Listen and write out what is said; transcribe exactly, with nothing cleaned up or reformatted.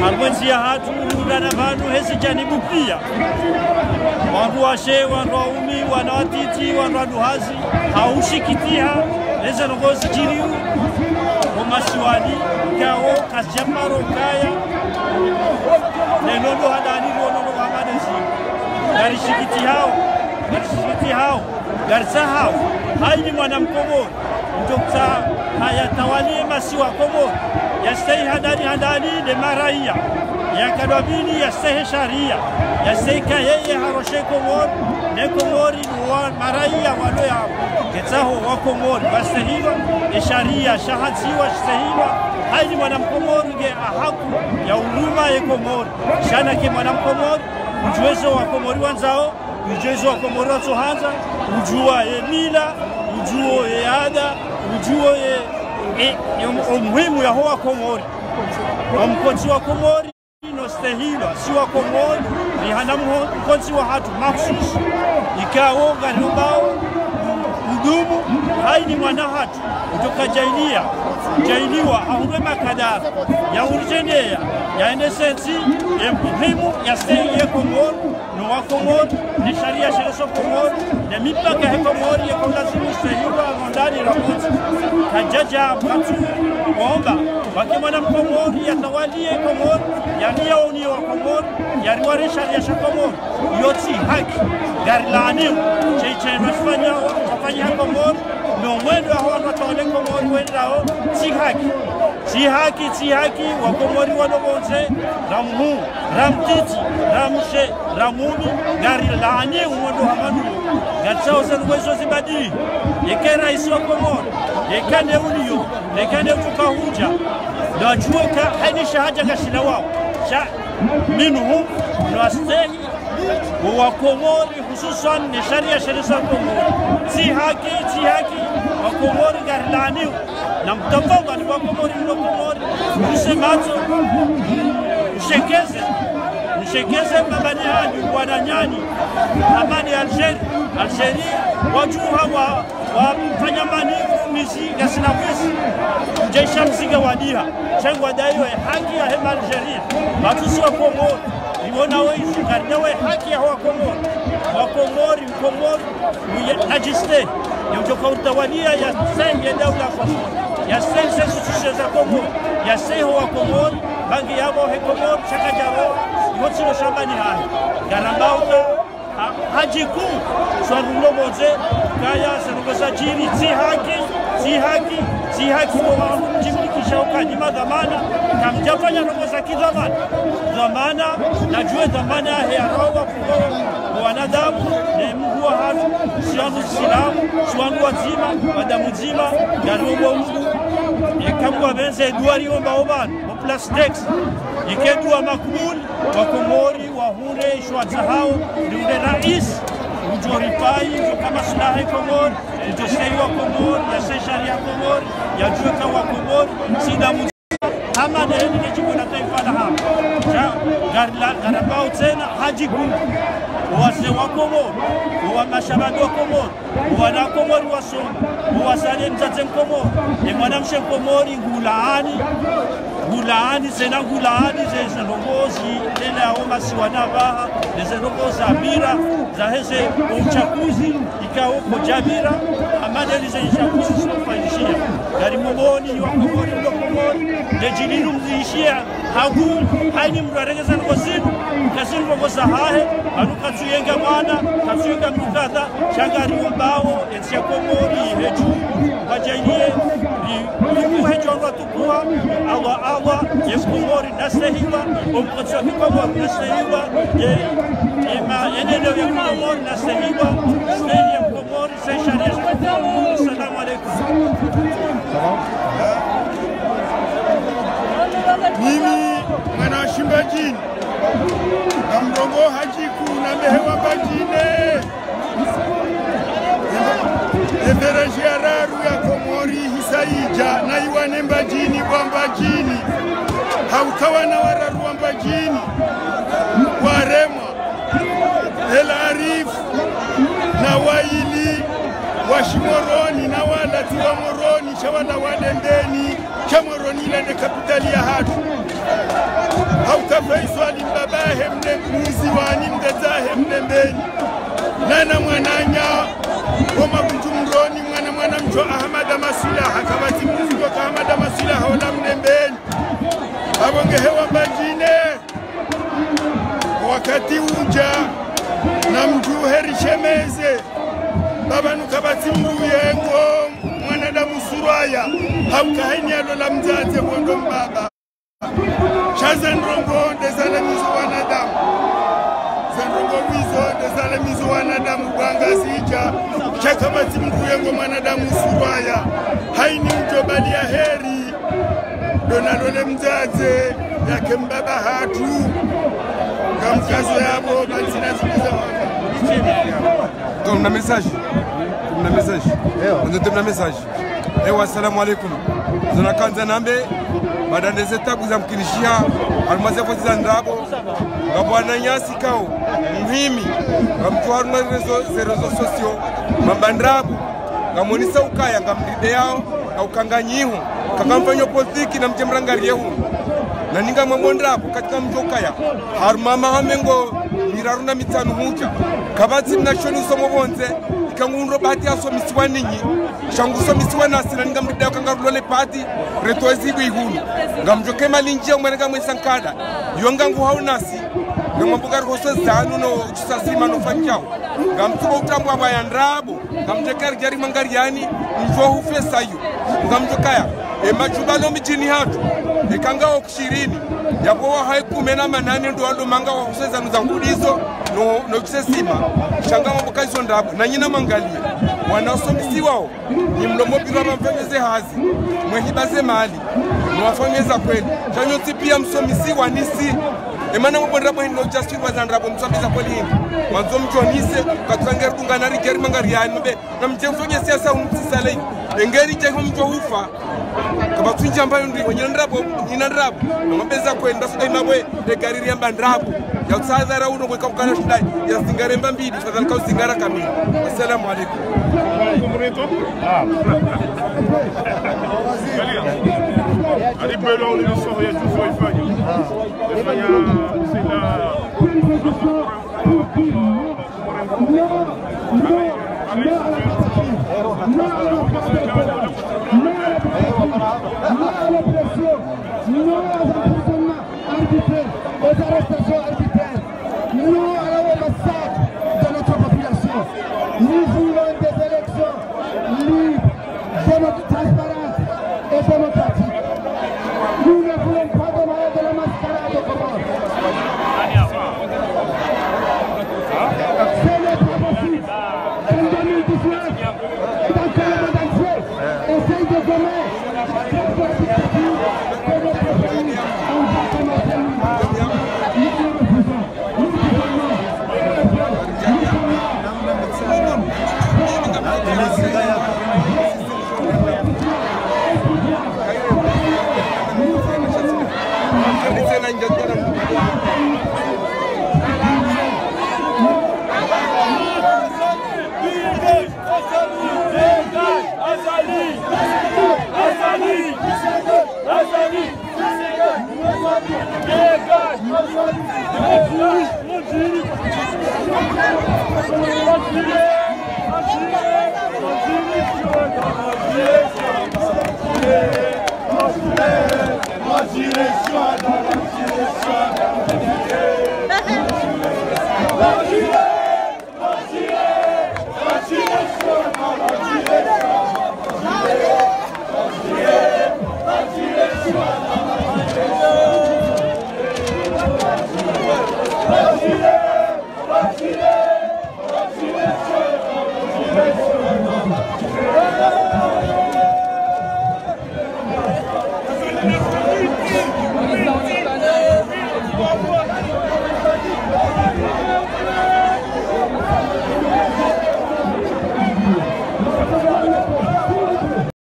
Harumwa entsi yahatru, rihundrana pvanu hezi janibu pia. Wandru washe, wandru waume, wana watiti, wandru waduhazi, ha ushikitiha, neze ndrongoo zijiriyo, ho masiwani, ikao, kazijaparo kaya, ne nondo handani, wo nondo wa madesi. Ngarishikitihao, ngarishikitihao. Ngaritsaho, haina mwana Mkomori, udjo utsaha yatawalie masiwa Komori, yastehi handani handani ne maraya, yakadwa pvili yastehi sharia, yastehi ka yeye haroshe Komori, ne Komori wa maraya walo yapvo. Ngetsaho wa Komori, wastehilwa, ye sharia shahantsiwa shistehilwa, haina mwana Mkomori nge ahaku ya uruma ye Komori. Sha nake mwana Mkomori, udjuwe zo wa Komori wandzao, udjuwe zo wa Komori watsohandza, udjuwa ye mila, udjuwo ye ada, udjuwo ye, ye, ye, o muhimu yaho wa Komori. Wa mkontsi wa Komori, no stehilwa, si wa Komori, rihana mho-, mkontsi wahatru, makhsus. Ikao, ngarilombao, udumu, haina mwana hatru, udjo ka jailia, jailiwa, ahundre makadara, ya urjendeya, ya ene sentsi, ye muhimu, yastehi ye Komori, no wa Komori, ne sharia sheleso Komori, ne mipaka he Komori, yeko lazimu istehilwa, rondani ramontsi. Kadjadja, mkatsu, womba, wake mwana Mkomori, yatawalie Komori, yaliye uni wa Komori, yariware sharia sha Komori. Yo tsi haki, ngarilaaniyo, she itrendwa shifanya, shafanya ha Komori, no mwendo yaho wandru watawale Komori wendao, tsi haki. Tsi haki, tsi haki, wa Komori walo pvondze, ra mhuu, ra mtiti, ra mshe, ra mume, ngarilaani umwendo hama nuwo. Ngaritsaho ze ndrongoo izo zibadili. Yeka raisi wa Komori, yeka nde uliyo, yeka nde utsoka hudja. Ndo adjuwe ka, haina shahaja kashilawao. Sha, minhum, no wastehi, wa Komori, hususwan ne sharia sheleso Komori. Tsi haki, tsi haki, wa Komori ngarilaaniyo. Na mtafauti ni wa Komori, mlo Komori, muse matso, mshekeze, mshekeze mbabani hanyu, wananyani, amani Algérie, Algérie, wadjuha wa, wafanya mani, mizi, ngasina wizi, mdjesha mzinga wadiha, sha ngwadaiyo ye haki yahe ma Algérie, matsusi wa Komori, iwona wo izi, ngaridao ye haki yaho wa Komori, wa Komori, Mkomori, uye, najiste, ye udjoka utawalia yastehi ye daula Komori, yastehi ze institutions za Komori, yastehi wa Komori, bangi yapvo he Komori, shaka djapvo, iho tsilo shambani hahe. Ngarambao uka, ha, hadji kuu, swaru mlo pvondze, kaya ze ndrongoo zajiri, tsi haki, tsi haki, tsi haki, wo wa mdjimlikisha uka nyi madhwamana, kamdjafanya ndrongoo za kidhwamana. Dhwamana, nadjuwe dhwamana yahe yarawa, Wanadamu, ne Mungu wahatru, si wandru Silamu, si wandru wadzima, wanadamu wadzima, ngariomba Mungu, eka Mungu apvendze, dua riomba opvanu, o plastex, ike dua makbul, wa Komori, wahundre, isho watsahao, riundre rais, udjo rifai, udjo ka maslaha Komori, udjo stehi wa Komori, yastehi sharia Komori, yadjuwe ka wa Komori, si damu Hama nde heni ne djimbo la taifa la hama. Sha, ngari la, ngarambao tsena hadji kuu. Owazee wa Komori, owamashababi wa Komori, owana Komori wasoma, owazaliwa mdzadze Mkomori, ne mwanamshe Mkomori, ngulaani, ngulaani, tsena ngulaani, ze, ze ndrongoo zi, tena o masiwani apvaha, ne ze ndrongoo za mila, zaheze, o uchaguzi, ikao kwadjapvira, hama nde lize ishakuzi zifanyishiha. Ngari mumoni, wa Komori, mlo Komori, ne djilinu mzishia, hangu, haini mndru aregeza ndrongoo zinu, kazinu ndrongoo zahahe, hanu katsuyenga mwana, katsuyenga mndru kadha, sha ngariombao, entsi ya Komori, hedju, wadjailie, ri, ri, hedju, Allah, Allah, ye Komori nastehiwa, omkotsi wa Komori nastehiwa, ye, ye ma, ye ndeleo ya Komori nastehiwa, stehi ya Komori, stehi sharia. Assalamu alaikum. Mimi, mwana wa Shimbadjini, na mrongoo hadji kuu na mbehewa Mbadjini. Efereji ya raru ya Komori hisa idja, na iwane Mbadjini bwa Mbadjini. Hauka wana wararu wa Mbadjini waremwa, El Arif na waili wa Shimoroni, na wala tsi wa Moroni, sha wala wa Dembeni, sha Moroni ila nde kapitali yahatru. Hauka Faiswali mbabahe mne mzi wani mdedzahe Mlembeni. Nana mwananya, woma Bujumbura ni mwana mwana mdjo Ahamada Maswilaha, kapvatsi mzi wa Ahamada Maswilaha ola Mlembeni. Apvo nge hewa mbadjine, wakati udja, na mdjuhe rishemeze. Baba nuka kapvatsi mdru yengo, mwanadamu surwaya, hauka hayini yalola mdzadze mwondo mbaba. Sha ze ndrongo nde zalemizo wanadamu. Ze ndrongo wizo nde zalemizo wanadamu bwanga zidja. Sha kapvatsi mdru yengo mwanadamu surwaya. Hayini udjo bali ya heri. Ndo nalole mdzadze yake mbaba hatru. Ngamkazo yapvo, bali zina zikuza wanga. Comme na message. Comme na message. Ewa. Ndio tuna message. Ewa, assalamu alaikum. Zo nakandza nambe, baada ndeze tabu za mkinishiha, harumwa ze foti za ndrabo, ngapvo wananyasi kao, muhimi, ngamdjo harumwa rezo, ze réseaux sociaux, mamba ndrabo, ngamonesa ukaya, ngamrideyao, na ukanganyiho, kakamfanyo politiki na mdje mrangariyeho. Na ninga mwambo ndrabo, katika mdjo ukaya, harumwa maha mengo miraru na mitsanu hudja, kapvatsi mna shoni usomo pvondze, ika ngundro bahati ya somisiwa ninyi, sha ngu somisiwa nasi na ninga mrideyao ka ngarulole pati, retowe zibu ihunu. Ngamdjo kema lindjia umwenega mwesa nkada. Yo ngangu hau nasi, ngamwambo ngari hoso zanu no utsisa sima no fanyao. Ngamtsuko utambwa bwa ya ndrabo, ngamdjeka ridjari mangariyani, mdjo hufe sayo. Ngamdjo kaya, e majumba lo midjini hatru, e kanga shirini, yapvo wahayi kume na manane ndo walo manga wa huseza nuzangulizo, no, no kusesima, sha ngamwambo ka izo ndrabo, na nyina mangaliye. Wana usomisiwao, ni mlomo pvira mfanyeze hazi, mwehiba ze mali, no wafanyeza kweli. Sha nyontsi pia msomisiwa nisi, emana mwambo ndrabo hino justify za ndrabo msomisiwa kweli hini. Mwandzo mdjonise, katsange rudungana ridjari mangariyani mbe, na mdje mfanye siasa umtsisale. Engeri dje ho mdjo hufa. Kapvatsi ndjamba yo ndri, wenye ndrabo, nyina ndrabo. Na mabeza kwenda suda imabwe, de gari riamba ndrabo. Ya utsadhara uno kwe kaukana shindai. Ya zingare mba mbili, fadhali ka uzingara kamili. Assalamu alaikum. Ah. Allez, belle, on est sur, il y a tout sur les feuilles. Les feuilles, c'est là. Non, non, non à la dictature. Non à la dictature. Non à la dictature. Non à l'oppression. Non aux emprisonnements arbitraires, aux arrestations arbitraires. Non à la, au massacre de notre population. Nous voulons des élections libres, démo-, transparentes et démocratiques. Nous ne voulons pas de, de la mascarade aux Comores. Ce n'est pas possible qu'en deux mille dix-neuf, dans le monde entier, essaye de gommer cette dictature que notre pays, on va commencer, nous. Nous le refusons. Nous le refusons. Nous le refusons.